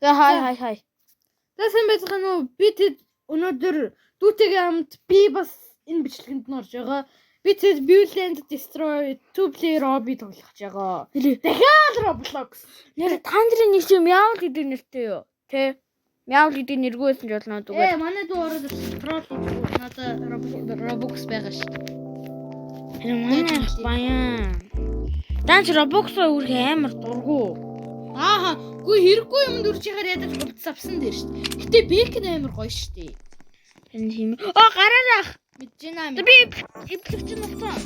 За хай хай хай. За, сайн байцгаана уу? Би тэд өнөөдөр дүүтэйгээ хамт би бас энэ бичлэгэнд нь орж байгаа. Би тэд Build and Destroy Two Player Obby тоглох гэж байгаа. Дахиад Roblox. Нэр та нарын нэг юм Мяул гэдэг нэртэй юу? Тэ? Мяул гэдэг нэргүй байсан ч болно зүгээр. Манай дүү ороод ирсэн. Тролл хийж надад Roblox байгаа шүү дээ. Тэр манай ах баян. Даанч Roblox-оо үрэх амар дургу. Ааха, үгүй хэрэггүй юмд үрж яхаар ядаж хувцас авсан дээр шүү дээ. Гэтэ бэкн амар гоё шүү дээ. Тань тийм. Оо гараарай ах. Мэдэж байна. Би эвлэгч нь болсон.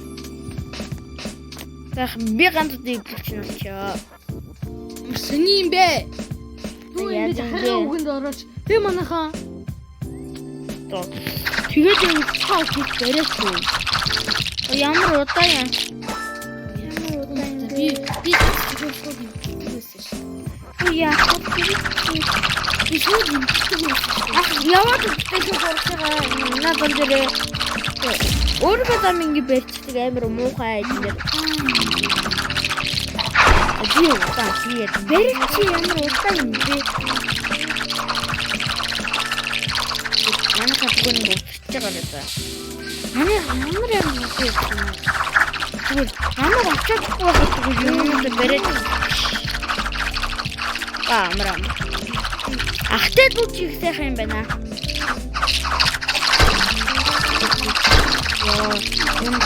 За ах, би ганц удаа эвлэгч нь болчихоо. Ямар сони юм бэ? Дүү Яаж ингэж юм бэ? ахыгаа үгэнд орооч. Тэг манайхаа За. Тэгээд юм цаа хийж бариач юу. Ямар удаа юм. Ямар удаа юм би бэ? би зүгээр шууд имжлэг байсан шүү. Би яах вэ? Би шууд имжлэг байсан шүү. Ах яваад үздэг юм сурч байгаа. Наа зам дээрээ. Өөрийнхөө зам ингэ барьчихдаг амар муухай айд дээр. Би удаа би яа. Барьчих чи ямар удаа юм бэ? Манай хатгуу нэг өвчөж байгаа юм байна. Манай ямар ямар юм бэ? Тэгвэл ямар очиодгүй байхад тэгвэл юм юм бариад. Аа амар амар. Ахтай дүү чи их сайхан юм байна. Йоо, юм.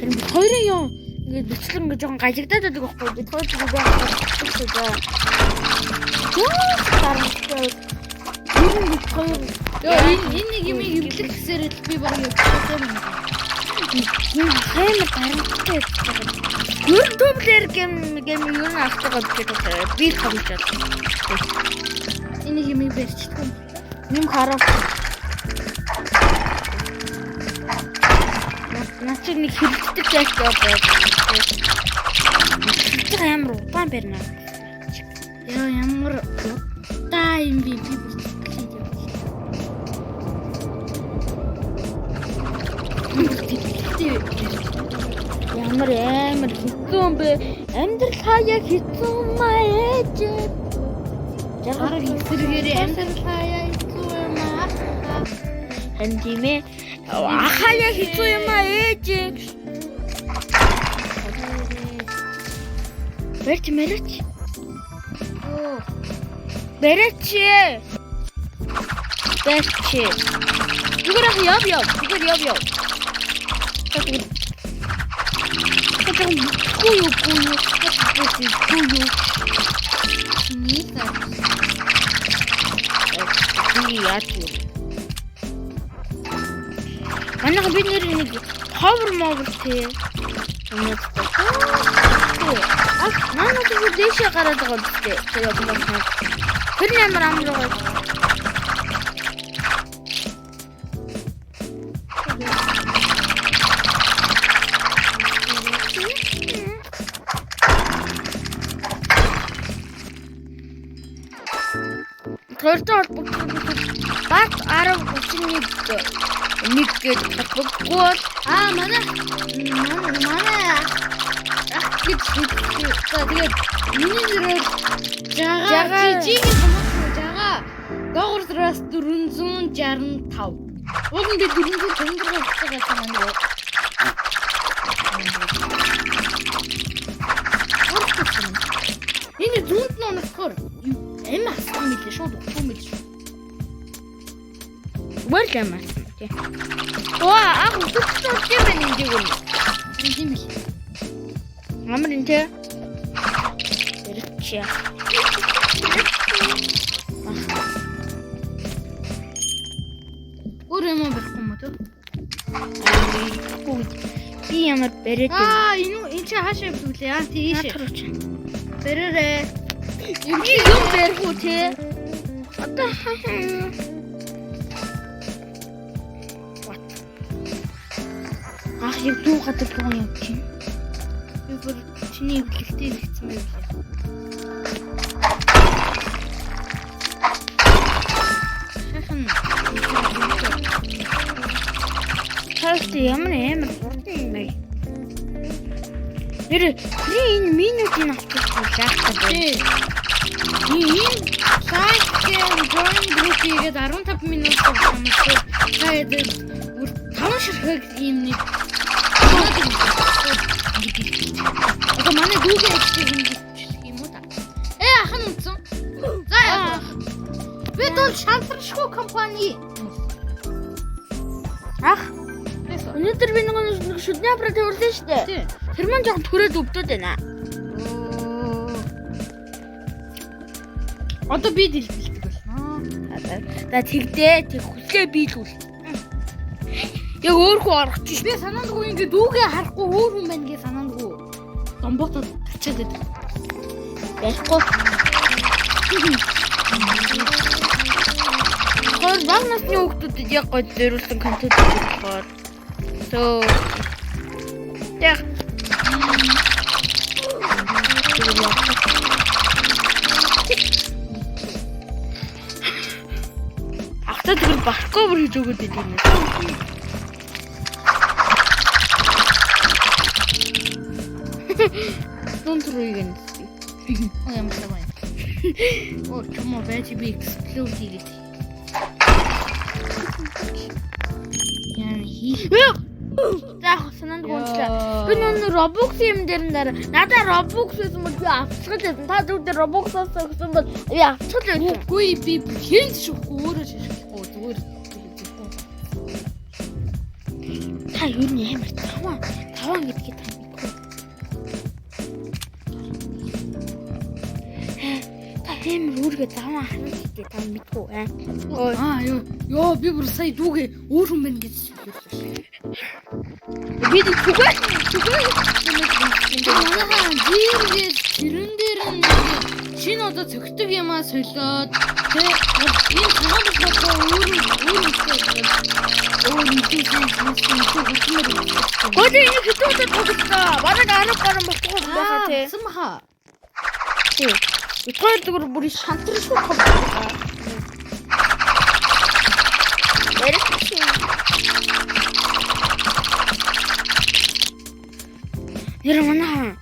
Тэр бид хоёрын юм ингээд бичлэг ингээд жоохон гажигдаад байдаг байхгүй бид хоёр зүгээр байх шүү дээ. Юу дарамттай. Ер нь бид хоёр Йоо, энэ нэг юм имжлэг гэсээр л би баг явчихсан юм. юм амар дарамттай байдаг. Ер нь төвлөр гэм гэм ер нь ахтайгаа бичээд байна. Би л тоглож байна. Энэ нэг юм барьчихдаг юм. Юм хараа. Наа чи нэг хэрэлддэг жааш яваад. Хэрэлдэх амар удаан барина. Йоо, ямар удаа юм бэ? Би бүр сэтгэлээд явчихсан. Ямар амар хэцүү юм бэ? Амьдрал хаяа хэцүү юм аа ээж. Жаргал эсэргээрээ амьдрал хаяа хэцүү юм аа. Харин тийм ээ. Ахаяа хэцүү юм аа ээж. Барьч мэрч. Йоо, Барьч. Барьч. Зүгээр ах яв яв. Зүгээр яв яв. Зүгээр. Гүү юу гүү юу. Гүү юу. миний цаа. Би яаж юм? Манайх бид нэр нэг ховор мовор тий. Өнөөдөр. Аа, манай зүгээр дээшээ гараад байгаа юм тий. Тэр явсан. Тэр нь амар амар гоё. Хоёртой холбогдсон бат 10 31 нэг гэж холбогдгүй бол Аа, манай манай ах гэж хэлсэн. За тэгээд миний нэрээр Жага Жага. жигийн томоосон Жага. Доогуур зураас 465. Уг нь би 456 гэж байгаа юм манай. Энэ зүүнд нь унахаар амь асах юм билээ шууд ухах юм билээ шүү. Зүгээр л юм аасан тий. Оо ах өсөлтсөн юм байна энэ юм. Тийм бил. Амар энэ тий. Барьчих. Өөр юм барихгүй юм уу төө? Би ямар бариад байна. Аа, энэ энэ чи хаашаа явдаг лээ? Аа, тийш. Наадах руу чи. Бариарэ. Би юм барих уу тий? Одоо What? Ах яг дүү гадар руу явж байна. Би бүр чиний эвлэлтийг нэгцсэн байв лээ. Хайхан Тааштай ямар амар хурдан юм бэ? Нэр тэрийн энэ минутыг авчихсан шаардсан байна. Тийм. Like and join group хийгээд 15 минут болсон юм шиг. Та хэд бүр 5 ширхэг ийм нэг Одоо манай дүүгээ ажлыг ингэж юм уу та? Ах нь үндсэн. За яа. Бид бол шантаршгүй компани. Ах өнөөдөр би нэг шүдний аппарат тавирлаа шүү дээ. Тий. Тэр маань жоохон түрээд өвдөд байна. Одоо би дэлбэлдэг болно. За тэгдээ тэг хүслээ биелүүл. Яг өөр хүү орох чинь. Би санаандгүй ингэ дүүгээ харахгүй өөр хүн байна гэж санаандгүй. Домботод тачаад байдаг. Ярихгүй. Гоор баг насны хүүхдүүдэд яг гой зориулсан контент болохоор. So яг Ахта тэгвэл барковер хийж өгөөд идэв юм. Дун түрүүг нь. Оо ямар сайн байна. Оо чмо байж би explode хийгээд. Яа хий. За санаанд гүнчлээ. Би нөө Robux юм дээр нь дараа надаа Robux гэсэн бол би авчихл байсан. Та бүгд Robux-аас өгсөн бол би авчихл байсан. Үгүй би хинт шүүхгүй өөрөө шишгэхгүй зүгээр хийхгүй. Та юу нь амар таван таван гэдгийг та мэдгүй. Та амар үүргээ таван харна гэдгийг та мэдгүй аа. Аа ёо ёо би бүр сая дүүгээ өөр хүн байна гэж хэлсэн. Би түгээ түгээ Манайхан дээргээ тэрэн дээр нь шинэ одоо цогтөг юмаа солиод тэ энэ цагаан бодлоо өөр өөр юмтай өөр илүү сайн сонссон илүү хөтмөр. Гол энэ хэдэн удаа тоглолцоо. Бараг 10 гаруй болох байхаа тий. Болсон баха. Тий. Битгаар зүгээр бүр шантаршгүй тоглолцоо. Ярих. Нэр манай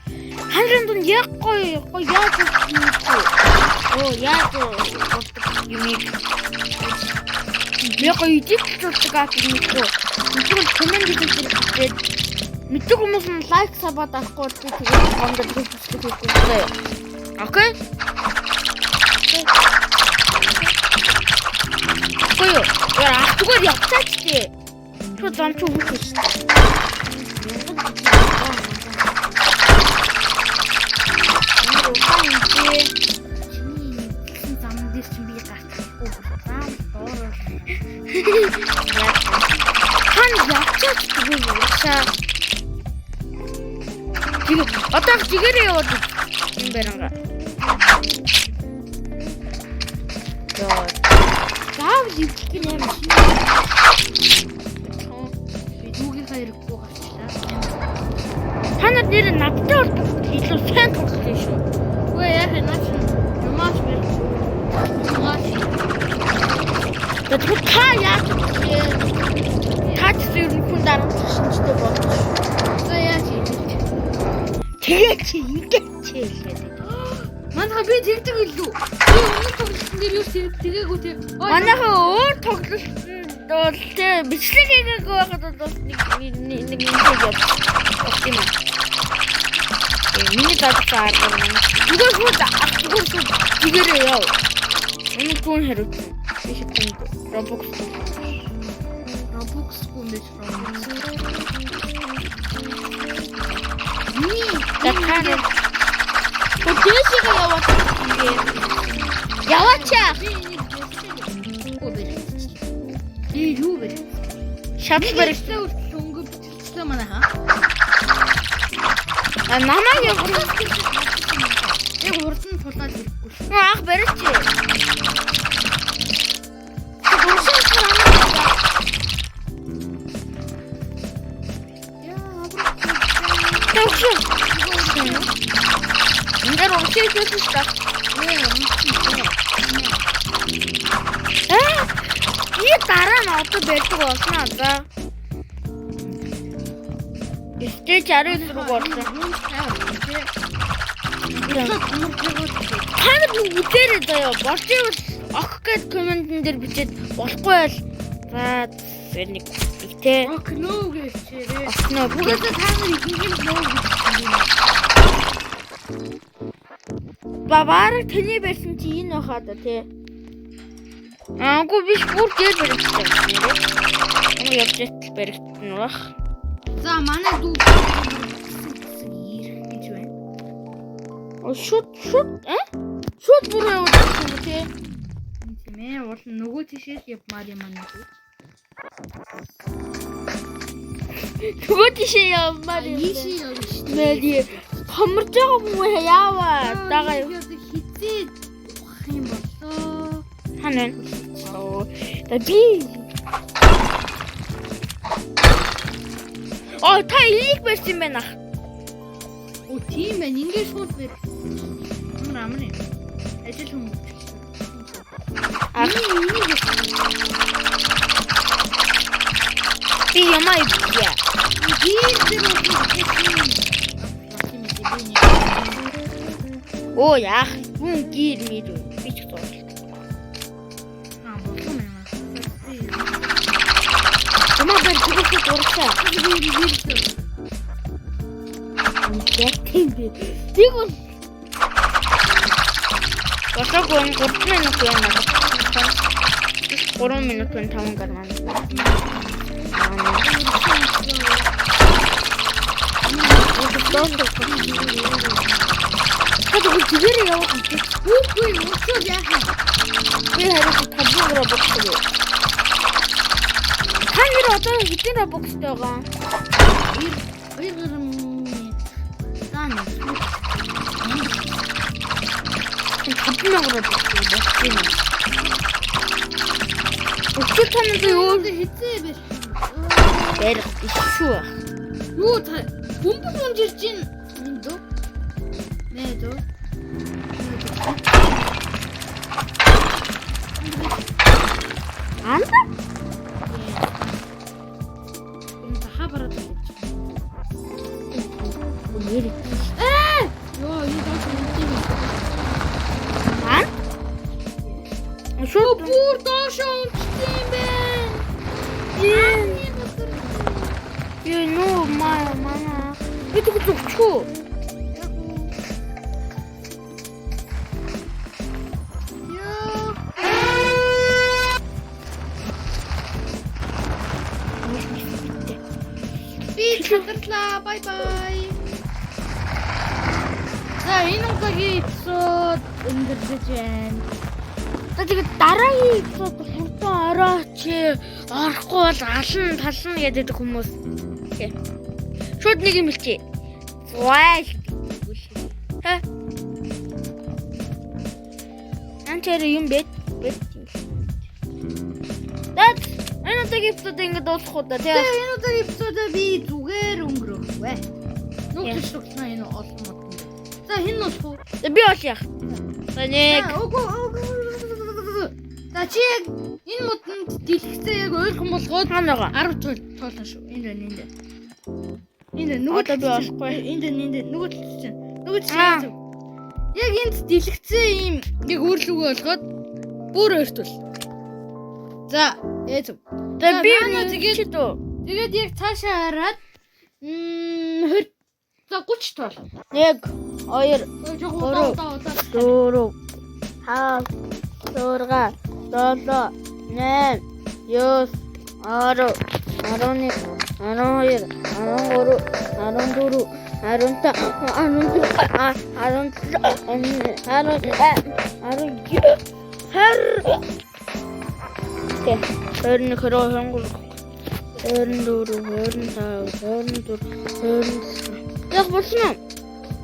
ханрын дунд яг гоё гоё яаж өгөх юм бэ? Оо яаж болдог юмыг яг гоё идэвхжүүлдэг ап юм уу? Тэгвэл коммент хийх хэрэгтэй. Мэддэг хүмүүс нь лайк сабаа дарахгүй бол би тэгээд гондор хийх хийхгүй. Окей? Үгүй юу? Яа, ах зүгээр явцаач тий. Чи зам чи үгүй шүү дээ. Ямар удаан юм бэ? Чиний хэлсэн зам дээр чинь би гарчихгүй зам доор. Хан явцаач зүгээр урагшаа. Тэг одоо ах жигээрээ яваад юм баринга. Яа. Заавал эвдлэх нь амар шинэ. Би дүүгийнхаа хэрэггүй гарчлаа. Та нар нэр надтай холбогдох илүү сайн тоглох юм шүү. Үгүй яах юм наа чинь юмаач барь. Юмаач. Тэгвэл та яаж вэ? Та ч гэсэн ер нь хүн дарамтлах шинжтэй болж. За яаж юм? Тэгээ чи ингэ чи хэлээд. Манайха би тэгдэг илүү. Би өмнөх тоглолтын дээр юу тэгээгүй те. Манайхан өөр тоглолтод бол тэ бичлэг хийгээгүй байхад бол нэг нэг нэг нэг явж юм. Миний дадсан арга юм. Зүгээр шууд ах зүгээр шууд тэгээрээ яв. Өмнө гүн хариуцсан. Би хэвтэн Roblox. Robux гүн биш Robux. Миний За та нар дээшээ яваад ингээ. Яваачаа. би энийг үгүй баригдчихлаа. Би юу баригдчихлаа? Шатал бариг. Баригдлаа хүртэл өнгө бичлээ манайха. А намайг явах. Яг урд нь тулаад ирэхгүй шүү. Ах баригч. Яа, Тэгш. Энд урагшаа хийсэн шүү дээ. Аа. Би дараа нь одоо барьдаг болно за. Стейж 19 рүү орсон. Та нар нэг үзээрэй заяа. Болж ивэл ок гэд комментэн дээр бичээд болохгүй бол за тэр нэг их те. Ок нөө гэж чирээ. Ок нөө. Угаасаа та нар ихэнх нь нөө гэж юм. Ба бараг таны барьсан чи энэ байхаа да тий. Аагүй биш бүр дээр баригдсан нэрээ. Юм явж ятал баригдсан байх. За манай дүү хэсэг ирэх гэж байна. Оо шууд шууд э? Шууд буруу яваад юм уу тий? Тийм ээ, уул нь нөгөө тишээ л явмаар юм аа дүү. Нөгөө тишээ явмаар юм. Ийшээ явна шүү дээ. Мэр томорж байгаа юм уу яаваа? Дагаа юу хизээ ухах юм болоо. Хана байна. Оо. Та би. Оо та энийг барьсан юм байна ах. Оо тийм байна. Ингээд шууд барь. Амар амар юм. Ажил хүмүүс. Ах Энийг би ямаа идчихье. би тэр юм. Оо яах хүн гэр мэр би ч зурлаа. Аа болон юм аа. Ямаа барь зүгээс дурлаа. Яг тийм би. Тэг бол Болоогүй энэ 3 минут байна надад. 3 минут байна 5 гармаа. Та тэгвэл зүгээр яваад үзье. Үгүй өчөө яах юм? Би харин 5 Robux гэдэг. Та нэр одоо хэдэн Robux-тай байгаа? 2 гаруй. За нэг. 5000 Robux болсон юм. Өчигдөр та надад юу хизээ барь. барих биш шүү байх. Юу та бөмбөг унжирч ин энэ дөө. Мэ дөө. Анда? Энэ та хабараад байж. Нэр. Ээ! Йоо, энэ доош унж юм. Ан? Шууд Бүр доош унжсан юм байна. Юу Юу нүү маа маа. Би тэгж өгчихөө. Йоо. Би чадарлаа. Бай бай. За энэ удаагийн эпизод өндөрлөж байна. За тэгээд дараагийн эпизод хурдан орооч орохгүй бол ална тална гэдэг хүмүүс. Тэ. Шууд нэг юм хэлчихье. Зуайл гэвэл. Хэ? Анчаар юм бэт бэт юм. Дат энэ удаагийн эпизод ингэ дуусах уу да тий. Тэгээ энэ удаагийн эпизодоо би зүгээр өнгөрөхгүй. Нүгч тоглоно энэ олон мод. За хэн болох вэ? За би бол яах. За нэг За, Үгүй үгүй. За чи яг энэ модонд дэлгэцээ яг ойрхон болгоод хаана байгаа? 10 туйл тоолно шүү. Энд байна энд. Энд байна, нөгөө Одоо би талд чинь. болохгүй. Энд байна, энд байна, нөгөө талд чинь. Нөгөө Аа. талд чинь. Яг энд дэлгэцээ ийм яг өөрлөгөө болгоод бүр ойртол. За, ээ зөв. За би наана тэгээд тэгээд- үү. Тэгээд яг цаашаа хараад 20 за 30 тоол. 1 2 Жог Гурав. удаа удаа удаа. 4 5 6 7 8 9 10 11 12 13 14 15 16 17 18 19 20 21 22 23 24 25 26 Яг болсон уу?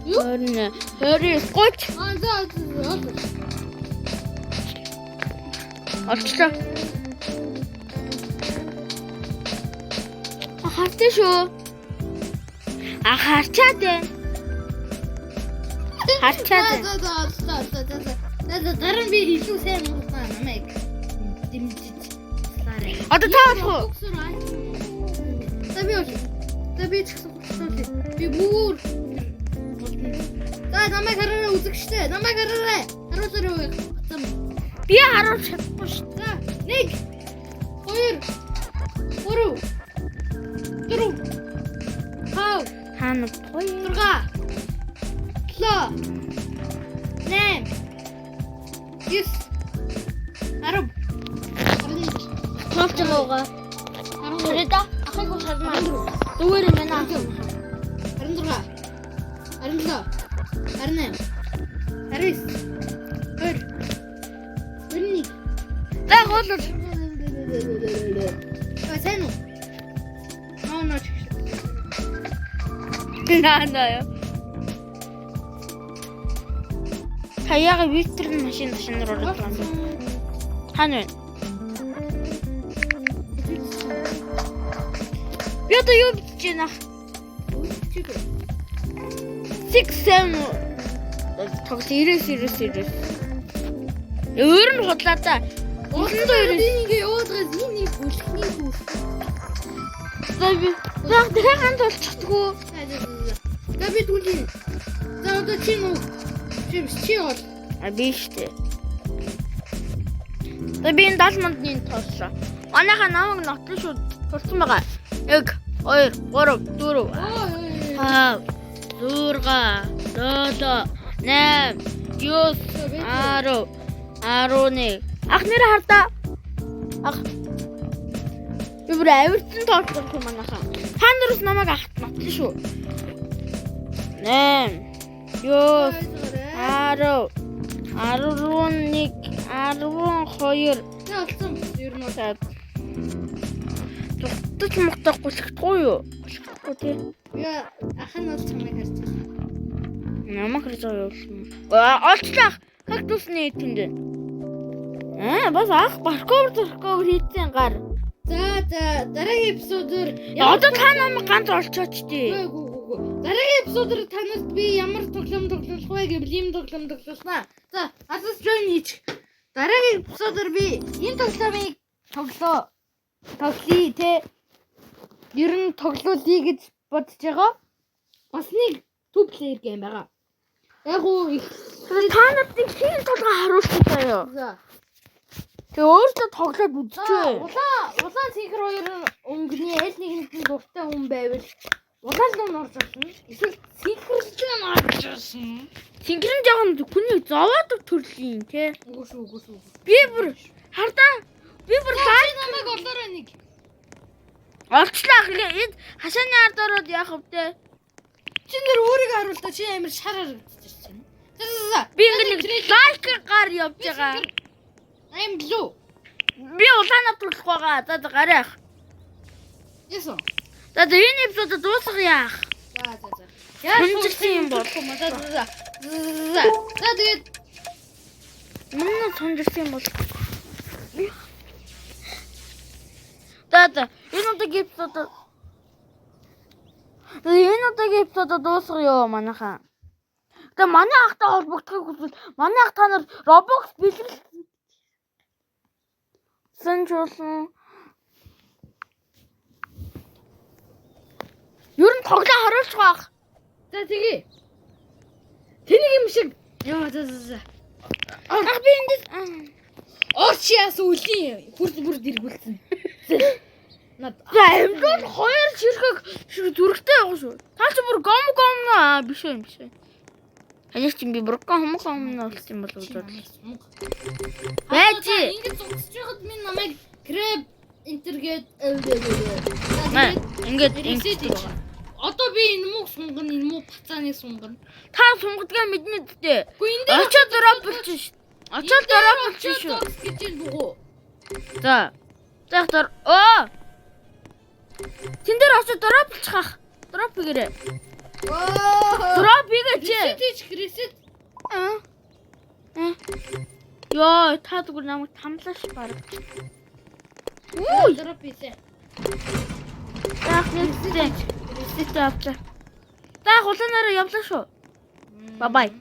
Юу? 20 29 30 Аа за за. Олчлоо. А хартай шүү. А харчаад байна. Харчаад байна. За за за за за за. За за дараа нь би илүү сайн муулсан намайг дэмжиж туслаарай. Одоо та болох уу? За би бол. За би ч гэсэн хуцлаа. Би бүр За, намайг хараарай, үзэгчтэй. Намайг хараарай. Харуулаарай. Бацаа. Би харуулж чадахгүй шүү. За, 1 2 3 4 5 Та нар гоё. 6 7 8 9 10 11 Тоолж байгаа. 13 Хараа ахыг харна. Зүгээр юм байна. 16 17 18 19 20 21. За гол. А, сайн уу? Ноо ноо чигш. Наа наа юу. Та яга Виктор машин руу ороод байгаа юм бэ? Хаана вэ? Би одоо юу бичиж байна? 6 7 тоглол 99 99. Өөр нь худлаа та. Улаан хоёр энэ ингээ яваад байгаа энэ нэг бүлхний хүүс. За би за дахиад ганц болчихдгоо. За за за. За би түлхий. За одоо чи нүг. Чи биш чи бол. А би штэ. За би энэ 70 мандны тооллоо. Манайха намайг нотлон шүү тулсан байгаа. 1 2 3 4 5 6 7 8 9 10 11. Ах нэр хардаа. Ах. Би бүр авирцсан тоолсон юм манайха. Та нараас намайг ахт нотлон шүү. 8 9 10 11 12. За олсон. Ер нь бол. Зүгтэж мухтах гулхдаггүй юу? Гулхдаггүй тий. Би ах нь бол чамайг харж байна. Намайг харж байгаа юм. Олчлаа. Кактусны тэнд. Аа бас ах паркур паркур хийцэн гар. За за, дараагийн эпизодоор Одоо та намайг ганц олчооч тий. Үгүй үгүй үгүй. Дараагийн эпизодоор танарт би ямар тоглоом тоглох вэ гэвэл ийм тоглоом тоглолно. За, азас join хийчих. Дараагийн эпизодоор би энэ тоглоомыг тоглоо. Тоглоё те. Ер нь тоглоулъя гэж бодож байгаа. Бас нэг two player game байгаа. Яг уу их Та нарт нэг хин толгой харуулчих заяа. за. Тэгээ өөртөө тоглоод За, үзчихвэ. улаан цэнхэр хоёр өнгөний аль нэгэнд нь дуртай хүн байвал улаан руу н орж болно. Эсвэл цэнхэр рүү н орж болно. Цэнгэрэн жоохон хүний зовоодог төрлийн тий. Үгүй шүү, үгүй шүү. Би бүр хардаа би бүр Чи намайг олоорой нэг. олчлаа. Энэ хашааны ард ороод яах вэ? Чи нэр өөрийгөө харуул та, чи амар шар харагдчих чинь. За за за. Би ингэ нэг лайк гар явж байгаа. I'm blue. Би улаанаа тоглох байгаа. За за гараа яах. Яасан. За за энэ эпизод дуусгах яах. За за за. Хүнжирсэн юм бол. За за за. За за тэгээд Манай сонжирсан юм бол. За за энэ удаагийн эпизод энэ удаагийн эпизод дуусгах ёо манайхаа. Тэгээ манай ахтай холбогдохыг хүсвэл манай ах та нар Roblox бэлгэлсэн чуулсан. Ер нь тоглоо харуулчих байх. За тэгье. Тэнийг юм шиг. Йоо за за за. Ах би эндээс Орч яасан үлийн хурц бүр дэргүүлсэн. Над За амьдуул хоёр ширхэг ширхэг зүрхтэй байгаа шүү. Та чи бүр гом гом аа биш үү биш үү. Ханаас чи би бүр гом гом болсон болов уу бодлоо. Байж. Ингэж зогсож байхад минь намайг crab enter гээд Ингээд reset ингээд хийж. Одоо би энэ мууг сунгана, энэ муу пацааны сунгана. Та сунгадгаа мэднэ дээ. Үгүй энэ дээр Очоод drop болчих шүү. Очоод drop болчих шүү. гэж энэ бугуу. За. За дор. Оо. Тэн дээр очоод drop болчих ах. Drop хийгээрэй. Drop хийгээч. Reset хийж reset. Аа. Аа. Йоо, та зүгээр намайг тамлааш баг. Үу drop хийлээ. Заах нэгтэй. Reset авлаа. За хулаанаараа явлаа шүү. Bye bye.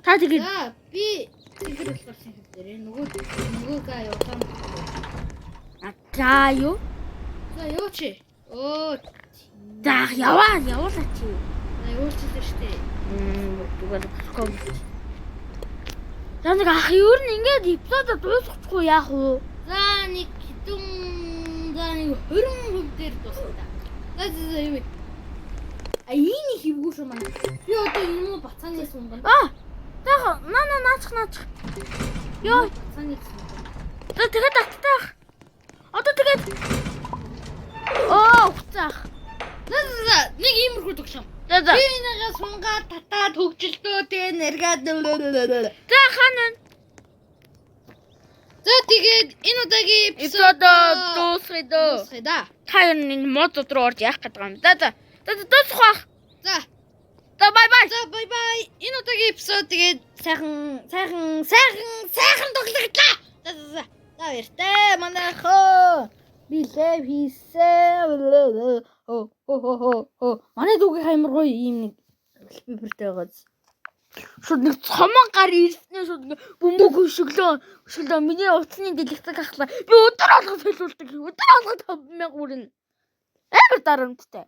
Та тэгээд За би цэнхэр болохоор цэнхэр дээр нөгөө га явуулаа. За юу? За юу чи? Өө За яваа, явуулаа чи. за явуулчихлаа штэ. Зүгээр болохгүй. За, нэг ах ер нь ингээд episode дуусгачихгүй яах вэ? За, нэг хэдэн, за, нэг 20% дээр дуусна. За за за, юу вэ? А, энэ хөвгүү шүү маань. Би одоо энэ муу бацааны сунгана. Аа. За, на на наачих наачих. Йоо, Бацааны сунгана. за, тэгээд таттаах. Одоо тэгээд. Оо, уцаах. За за за, нэг иймэрхүү тоглоом. За за. Би энийгээ сунгаад татаад хөгжилтөө тэгээ нэргээд. За, хаана вэ? За, тэгээд энэ удаагийн Episode дуусгая дөө. дуусгая да. Та ер нь энэ мод руу орж яах гэдэг юм. За за. За за, дуусах бах. За. За, bye bye. За, bye bye. Энэ удаагийн episode тэгээд сайхан сайхан сайхан сайхан тоглогдлаа. За за за. За, баяртай манайхоо. Би лайв хийсэн. Хо хо хо хо хо. Манай дүүгийн амар гоё ийм нэг wallpaper тэй байгаа. Шууд нэг цомон гар ирснээ шууд нэг бөмбөг хөшөглөө. Хөшөглөө, миний утасны дэлгэцэг ахлаа. Би өдөр болгон солиулдаг. Өдөр болгон 5000 үрнэ. Амар дарамттай.